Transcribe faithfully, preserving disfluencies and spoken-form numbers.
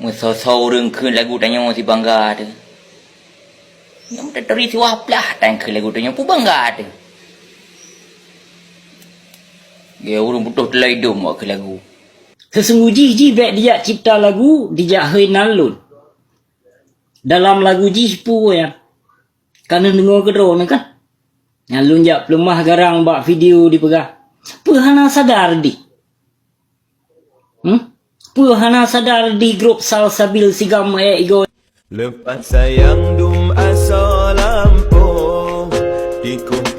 Meusoe-soe ureuëng kheun lagu tanyoe si bangga teuh. Nyang taturi siwah plah tan kheun lagu tanyoe peue bangga teuh. Gaya ureuëng putôh teulai dum awak kheun lagu. Seusunggoh jih jih bék dijak cipta lagu, dijak hôi nan lôn. Dalam lagu jih peue nyan? Ka neudeungoe keudroe nyan kan? Nyan lôn jak peuleumah garang bak video dipeugah. Peue hana sadar di? Hmm? Peue hana sadar di grup Salsabil Sigam ék igoe? Lepas sayang dum asoe lampôh, tikôh